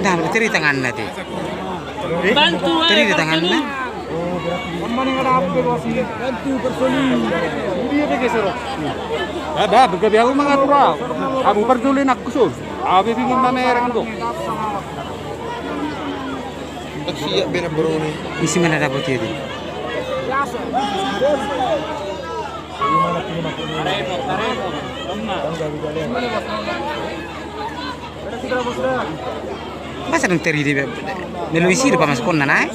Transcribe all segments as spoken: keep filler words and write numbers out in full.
Nah, berarti di tanganna, te. Tadi di tanganna. Ada, ada, begabi aku mangatur au. Abu perjuli nak kusul. Abi pingin mamereng tu. Siap bena beroni. Isi mana dapot dia, te? Masa dong teri di beb-, melo isi di pamasukonna, nai?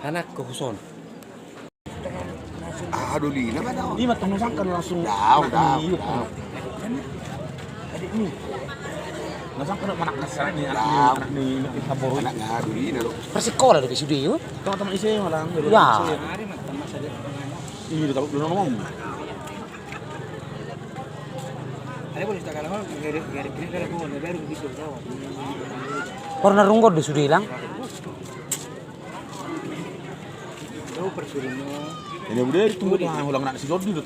Anak ko huson. Ah, dolina ma dao. Ima tong nasangka langsung. Dao, dao, dao. Adik ni. Nasangka do manakkas anak ni, anak ni, anak ni, anak ni. Anakna dolina do. Persikola do sude, yo. Tama-tama ise malang. Ya. Iya, taruh dulu ngomong. Pernah rungkot do sude, Lang? Ini udah ditunggu tengah ulang nak si Jordi tuh.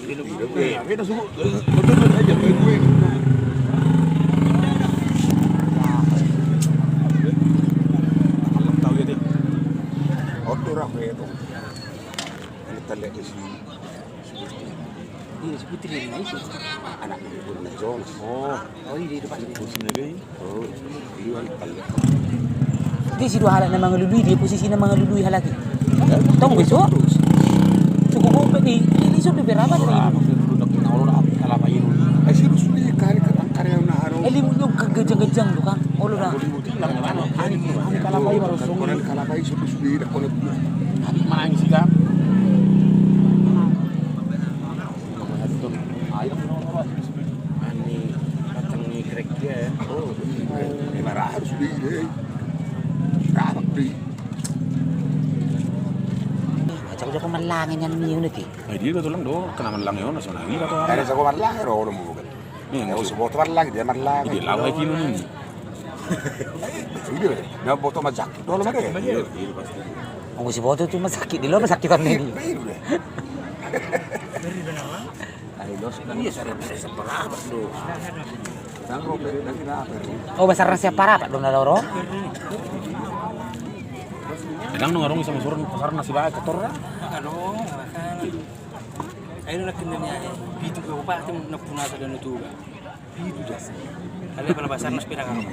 Iya, beda suku. Betul aja gue. Kalau tahu ya deh. Outdoor apa ya tuh? Kita lihat di sini. Iya, si Putri ini, itu. Anak Ibu Jonas. Oh. Oh, iya, itu pasti. Putri ini. Oh, iya, iya. Dia si dua halak na mangalului, dia posisi na mangalului halak i. Tong beso. Cukup kompet di, ini sudah berapa tadi? Wah, maksudnya dulu nak kenal orang, apa ini? Eh, si Rusli kari ketang karya na haro. Eh, limu nyok kegejang-gejang tuh kan. Olo dah. Kalapa i baru songkol. Kalapa i sudah sudah tidak konek. Habis mana yang sih kan? Air. Ani batang ni krek dia. Oh, ini marah harus di. Rapat di. Macam jago malangi nian ni unit i. Ai dia betul lang do, kena malangi on, so na gila to. Ada jago malangi ro, olo mau bukan. Iya, maksud. Boto marlang, dia marlang. Dia lawa iki lu ni. Sudah, dia boto masak. Dolo mare. Iya, iya, pasti. Oh, si boto tu masakit, di lo masakit on ni. Iya, sudah. Ayo, dos, iya, sare, sare separah, do. Oh, basarna separah, do, na doro. Kadang nunga rong sama suruh pasar nasi baik ketor. Ayo, nak kena ni, ayo. Pitu kabupaten, nak punasa dan itu, kan. Pitu jasa. Tapi kalau basarna sepeda kan.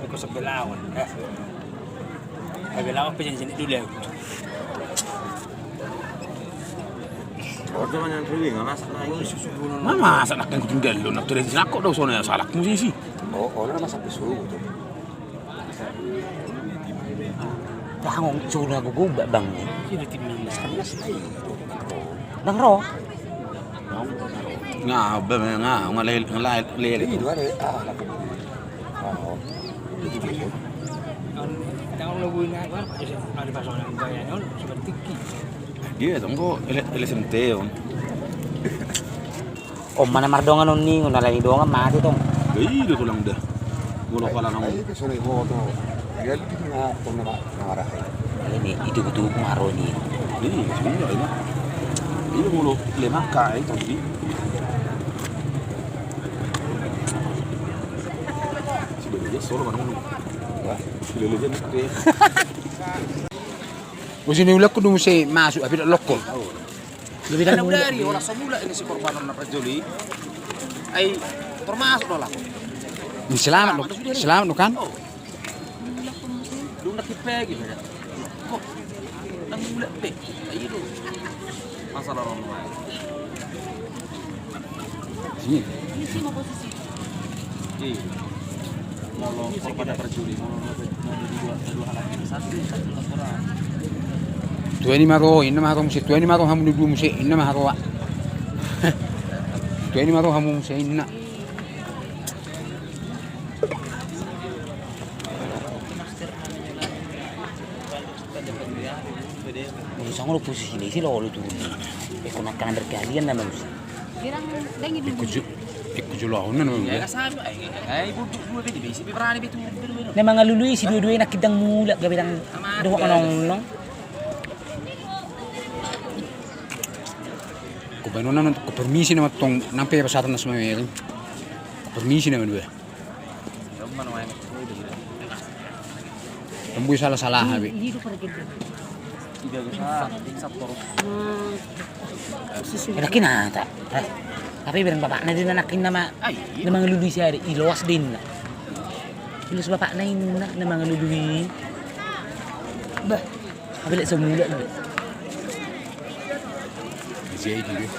Ko sebelawan, eh. Sebelawan pe jadi dulu ya. Ordo manang suling, masak lagi. Mama, masak nak kan kucing galo, nak tulen sinako do sona salak musisi. Oh, orang masak pesu tu. Tanggung cuna gugu bang ni. Nang ro. Nga be nga nga lele nga lele. Dia tong ko ele ele sente on. On mana mardongan on ni, ngona lani dongan mate tong. Iya, tulang dah. Golo pala nang. Ai ke sore hoto. Dia lagi na tong na marah. Ini itu betul pengaruh ni. Iya, sebenarnya ini. Ini golo lemak kai tadi. Sebenarnya solo mana. Bos, ni ulakku do muse masuk, hape dang lokko. Lebih dari, orang semula ini si korban na parjolo i. Ai, termasuk do lah. Ini selamat do, selamat do kan? Oh. Dung na kipe gitu ya. Kok nang mulak pe. Ai do. Masalah orang lain. Sini. Di sini mau posisi. Iya. Molo korban na parjolo i, molo, molo di dua, dua hal lagi. Satu, satu laporan. Tua ni ma ro, inna ma ro muse, tua ni ma ro hamu dua muse, inna ma ro. Tua ni ma ro hamu muse, inna. Molo songon on posisi ni, isi lo olo turun. Eko nangkanan berkeahlian nama muse. Ikut ju-, ikut jolo ahonna nama muse. Na mangalului sidua-dua i nangkin dang mulak gabe dang dohot manongnong. Ko baen on, ko permisi nama tong, nang pe pasaran na sumamering. Ko permisi nama dua. Tambui salah-salah hape. Enak inna ta. Tapi bereng bapakna di nangkin nama. Na mangalului sada i, loas do inna. Ilos bapakna inna na mangalului. Bah. Hape lek so mulak do.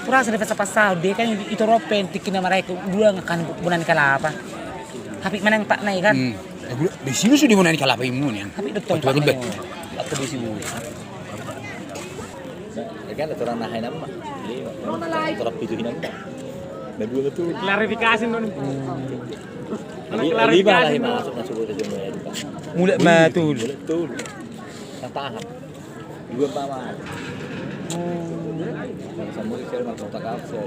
Kurasa di pasa-pasa de kan, ito ro pe tingki na marai ko dua ngakan bona ni kalapa. Hape manang pakna i kan. Hmm. Di sini sudah bona ni kalapa imu nian. Hape do tong pakna i. Aku di sini. Kan aturan na hai nama. Aturan pitu hinan. Klarifikasi non. Lima lah, lima masuk masuk ke jumlah itu. Mulak ma tutu. Mulak tutu. Yang tahan. Dua paman. Sama si Sel, Markus Takal, Sel.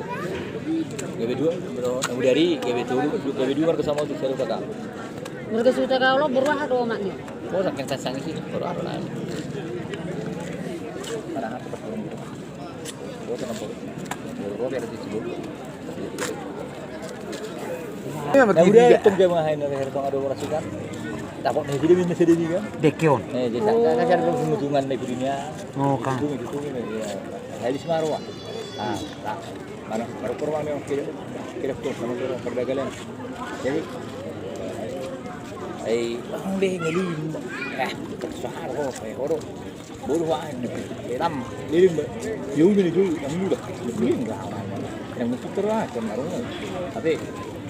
Gabe dua, bro. Yang dari gabe dua, gabe dua Markus sama si Sel Takal. Markus Takal lo berwah do maknya. Oh, saking sasang sih, baru apa lagi? Padahal apa? Gua kenapa? Gua biar di sini. Ya, berarti udah dia. Tong dia mengahain dari tong ada orang suka. Takut nih, jadi minta sedih kan? Dekeon. Eh, jadi tak ada kan penghubungan di dunia. Oh, kan. Itu, itu, itu, ya. Habis marwah. Ah, tak. Mana, baru kurang yang kira, kira tuh sama kurang perdagangan. Jadi, eh, orang deh ngeluh. Eh, susah loh, eh, orang. Boru wa, lam, lilim, ya udah nih, dulu, yang muda, lilim, lah, yang muda terus, kan, arung, tapi,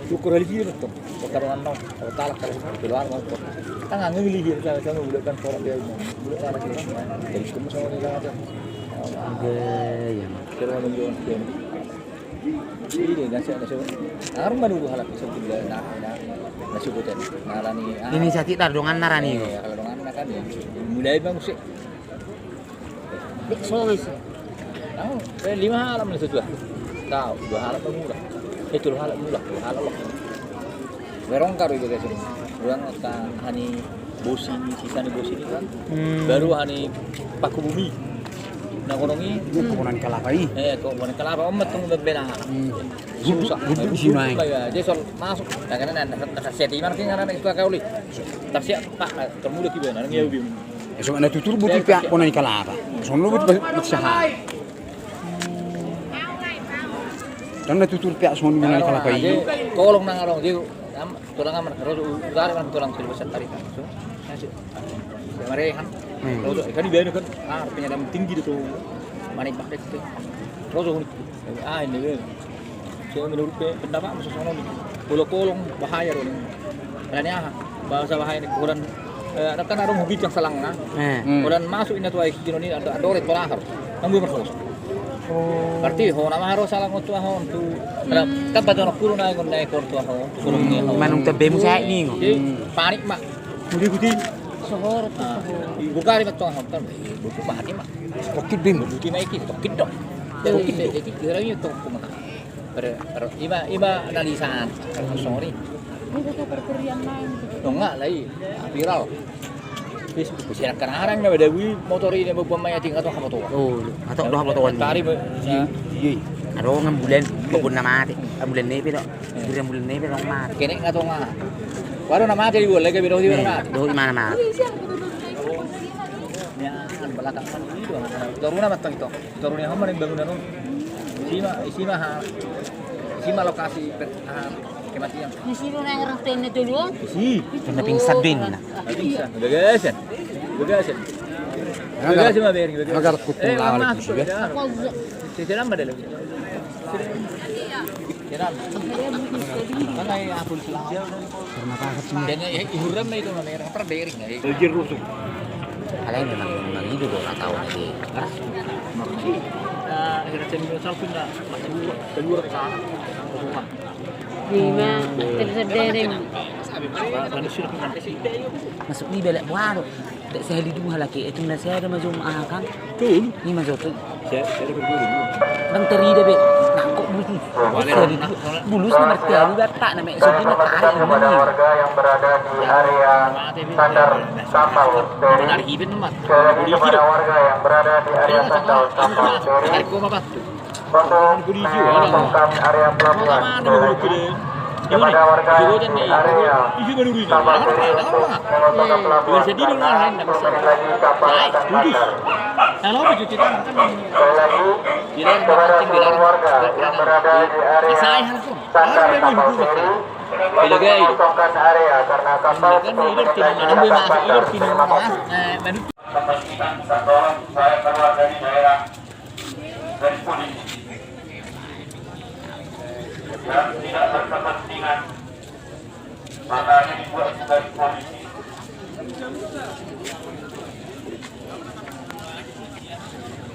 syukur aja gitu, tuh, kota ruangan, no, kota talak, kalau keluar, mau, kota, kan, nggak milih, gitu, sama, sama, udah, kan, orang dia, udah, kan, gitu, kan, jadi, kamu sama dia, kan, oke, ya, Mas. Kira menjual, ya. Iya, nasi, nasi. Arung baru halak, sebetulnya, nah, nah, nasi boten, nah, lah, nih, ah. Ini sati tar dongan narani. Iya, kalau dongan, nah, kan, ya. Mulai, Bang, sih. Dek songon i. Au, eh, lima halak muna satua. Tau, dua halak pe mura. Eh, tolu halak mura, dua halak loh. Berongkar iba biasa. Ulang ka hani bosi ni, sisa ni bosi ni kan. Hmm. Baru hani paku bumi. Nah, kono ni. Kebun kalapa i. Eh, kebun kalapa, omat tong bebena. Hmm. Susah. Guduk, guduk, guduk, guduk, ya. Jadi soal masuk, nah, karena nah, nah, nah, siap iman, karena itu kau li. Tapi siap, Pak, termuda kiba, nah, nang ya, ubi. Songon na tutur buti pe bona ni kalapa. Songon na buti mati sahat. Songon na tutur pe songon bona ni kalapa i. Tolong nang adong, dia, am, tulang aman, terus utara kan tulang silbasa tari kan. So, masuk. Marehan. Hmm. Terus, kan di bawah kan, ah, penyadam tinggi itu. Manik bakret itu. Terus, ah, ini kan. So, menurut pe-, pendapat masa sono ni. Kolong-kolong, bahaya do ni. Karena aha? Bahasa bahaya ni, kolan, eh, kan adong hubit yang selang, nah. Eh. Hmm. Kolan masuk inna tu aek sino ni, ada, ada orang torahar. Kan gue merasa. Oh. Berarti, ho, nama harus salang tu ahon tu. Ada, kan batu anak kurun aek, ngon aek tu ahon, tu kurun ni ahon. Manung tebemu saya ni, ngo. Jadi, hmm, panik, mak. Budi, budi. Sohor, ah, sohor. Ibu kari mak tu ahon, kan. Ibu tu panik, mak. Tokit, Bim. Tokit, mak, iki, tokit dong. Jadi, tokit dong. Jadi, kira ini tokit, mak. Ro, ro, ima, ima na lisan. Sorry. Ini foto perkurian lain. Oh, enggak, lai. Viral. Terus, siaran arang na beda wi motor ini, buat maya tinggal tu apa tu? Oh, atau udah apa tu? Tari, Bang. Iya, iya. Adong ambulan, babon na mate. Ambulan nepe do. Ambulan nepe do mate. Kenek na tonga. Waduh, na mate di bola, gabe dohot i na mate. Dohot i ma na mate. Toruna ma tong i tong. Toruna homa ning bangunan on. Isi ma, isi ma ha. Isi ma lokasi pe-, ha. Kematian. Di sini na orang tenda dulu. Isi. Kena pingsan ben. Pingsan. Bagasan. Bagasan. Bagasan ma bering, bagasan. Agar kutung lawan di sini. Sisi lama dulu. Terima kasih. Dan, eh, hiburan ma itu ma mereng, apa bering, eh. Banjir rusuk. Alai memang, memang itu gua nggak tahu lagi. Hah? Ah, akhirnya saya bilang, "Salpin dah, masih dua, keluar ke sana." Lima, terus ada yang masuk di belak buah tu. Tak sehali dua lagi, itu nasi ada macam ah kan. Betul. Ni ma jo tu. Ndang tarida be. Nangkok bulus. Bulus na martelu batak na me so di na tarik. Warga yang berada di area Sandar Kapal Feri. Sekali lagi kepada warga yang berada di area Sandar Kapal Feri. Untuk mengosongkan area pelabuhan. Sekali lagi kepada warga yang di area Kapal Feri untuk mengosongkan pelabuhan karena sepuluh menit lagi kapal akan sandar. Sekali lagi kepada seluruh warga yang berada di area Sandar Kapal Feri untuk mengosongkan area karena kapal sepuluh menit lagi akan sandar. Terima kasih. Kepentingan kita tolong supaya keluar dari daerah dari polisi yang tidak berkepentingan, makanya dibuat sebagai polisi.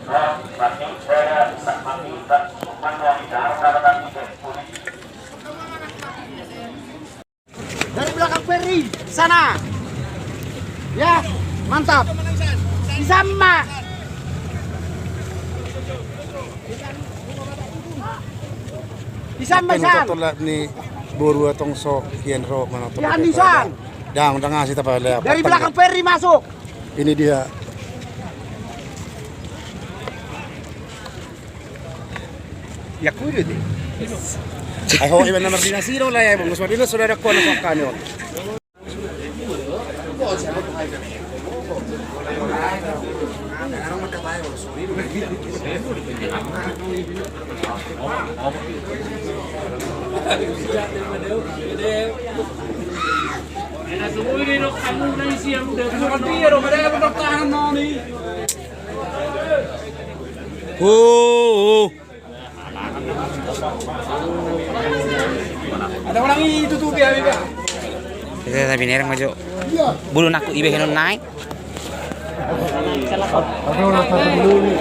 Nah, tapi saya tak meminta untuk menuai darah karena tidak polisi. Dari belakang Ferry, sana. Ya, mantap. Di sama. Di sama, Isan. Tolak ni boru atong so kian ro mana tolak. Isan. Dang, dang asi tapa le. Dari belakang Ferry masuk. Ini dia. Ya kudu di. Aho iban nomor dinasi do lah ya, Bung. Sudah ada kuat sokan yo. Oh, oh. Ada orang itu tuh, biar, biar. Kita tapi nereng maju. Bulu naku ibe henon naik. Ada orang satu dulu nih.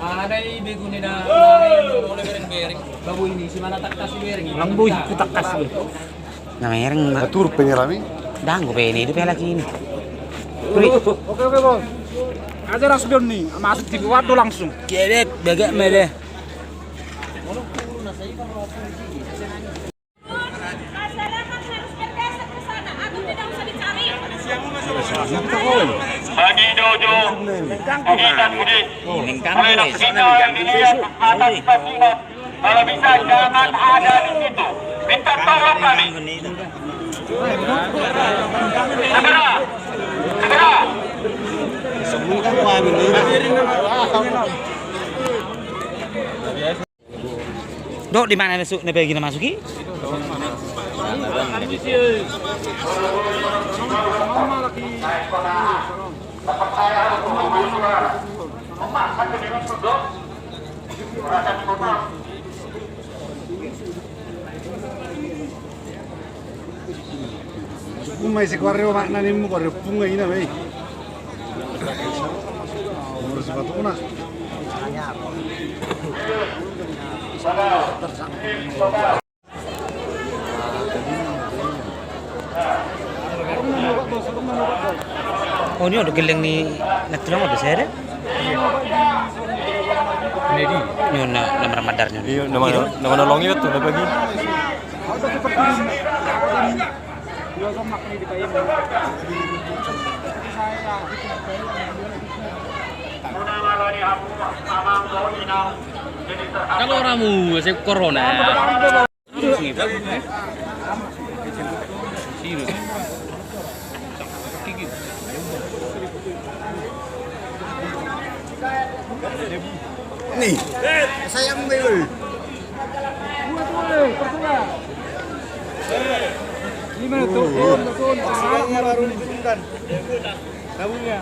Ada ibe guna dah. Babu ini si mana tak kasih bereng. Ulang boy, ku tak kasih. Na mereng, Mbak. Atur penyelam i. Dang, gue pengen hidup ya lagi ini. Oke, oke, Bos. Aja ras bion ni, masuk di gua tuh langsung. Kebet, bagak mele. Masyarakat harus bergeser ke sana atau tidak usah dicari. Bagi dojo, bagi tak budi. Mulai dari kita yang dilihat atas. Kalau bisa jangan ada di situ. Minta tolong kami. Segera. Segera. Dok, di mana masuk? Nepe gina masuk i? Umai si kuareo makna nimmu kuareo punga ina mai. Nomor sepatu na. Oh, ini udah geleng ni, nanti lo mau bisa ada? Ini di. Ini na, na marmadar ni. Iya, nama, nama nolongi betul, apa lagi? Kalau ramu, saya corona. Nih, saya ambil. Lima itu. Tabunya.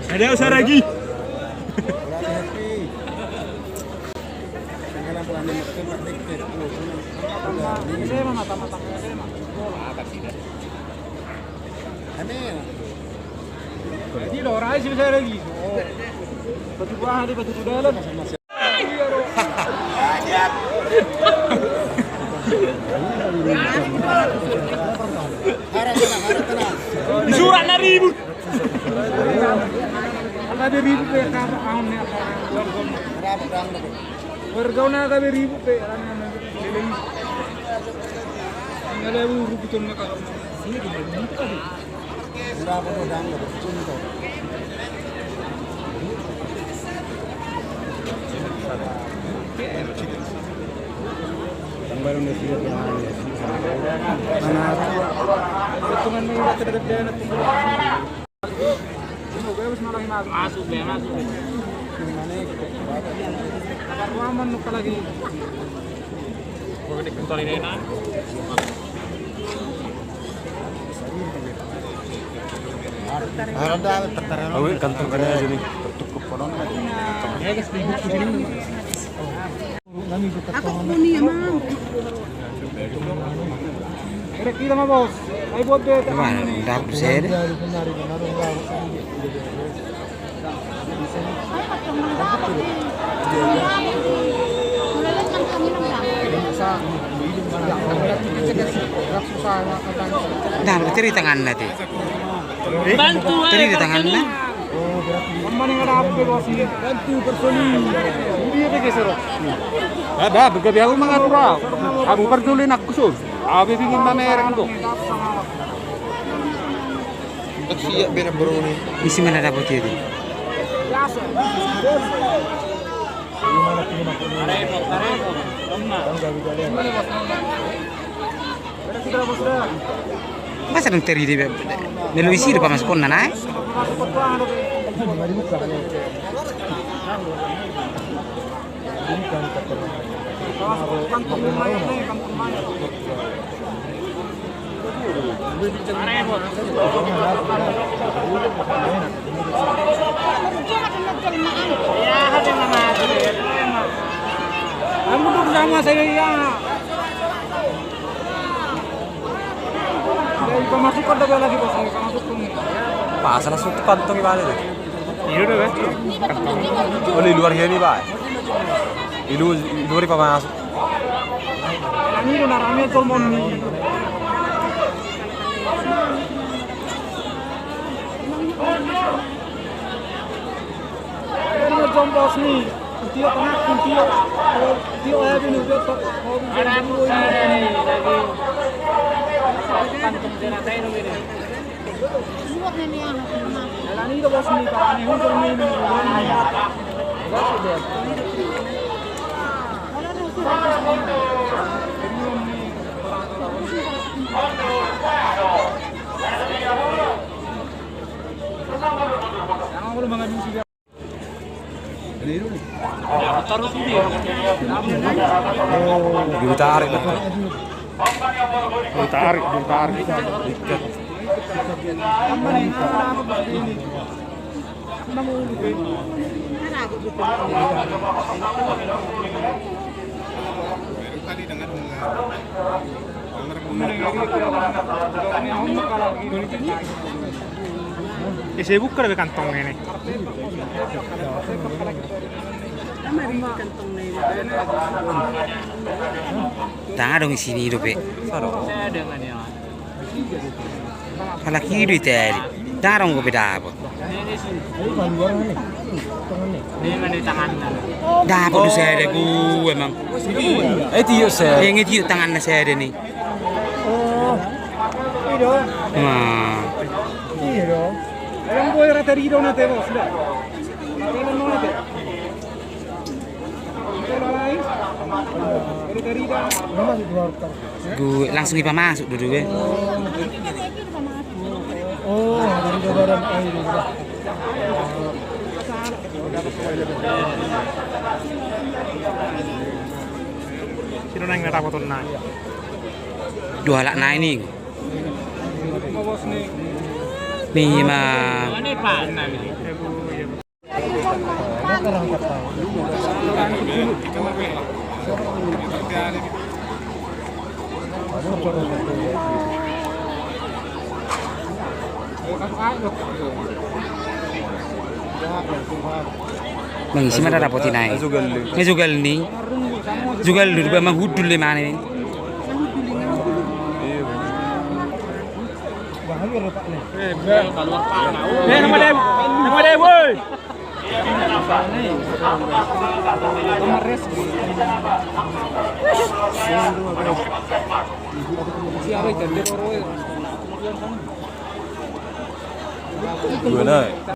Ada usaha lagi. Jadi lo rai sih bisa lagi. Oh. Batu buah ada batu dalam. Di surat na ribut. Ada ribut ya kan, aun ya kan. Warga na ada ribut ya. Ada ribut ya. Masuk, ya, masuk. Ada ruangan, lupa lagi. Awe, kantor kada jadi. Aku punya, Mang. Ada kita mah, Bos. Ayo buat beta. Wah, udah bisa deh. Nah, berarti di tangan nanti. Bantu, teri di tanganna. Bantu personil. Ada, ada, gabe au mangatur au. Abu personil aku sun. Abe pingin mamereng tu. Siap beda bro ni. Isi mana dapot dia tu? Masa dung teri di be-, be-, melo isi do pamasukonna na, eh? Pamasuk kau dah lagi, Bos, pamasuk kau. Pas langsung tukang tong ibadah deh. Iya, udah, kan? Oh, di luar sini, Pak. Di lu-, di luar, Pak, masuk. Ini udah rame tuh, Mon, nih. Ini jomblos nih. Tio tengah, tio. Tio, eh, ini udah, Pak. Oh, bisa dulu ini. Ditarik, ditarik, ditarik. Ikat. Ise buka be kantong ini. Ndang adong isi ni dope. Halak i do i tadi. Ndang adong dope dapot. Dapot do sada gue emang. Eh, tio sada. Eh, nge tio tanganna sada ni. Oh, i do. Nah. I do. Yang gue rata ridho nanti, Bos, dah. Kalau mau nanti. Kalau lain, rata ridho. Gue langsung ipamasuk dulu, gue. Oh, dari badan air, udah. Sino nang na dapot on na? Dua halak na ini. Ni ma. Mangisi ma da dapot i nai. Nge jugal ni. Jugal dulu ba manghudul le mane. Eh, nama dem, nama dem, woi. Dua nai.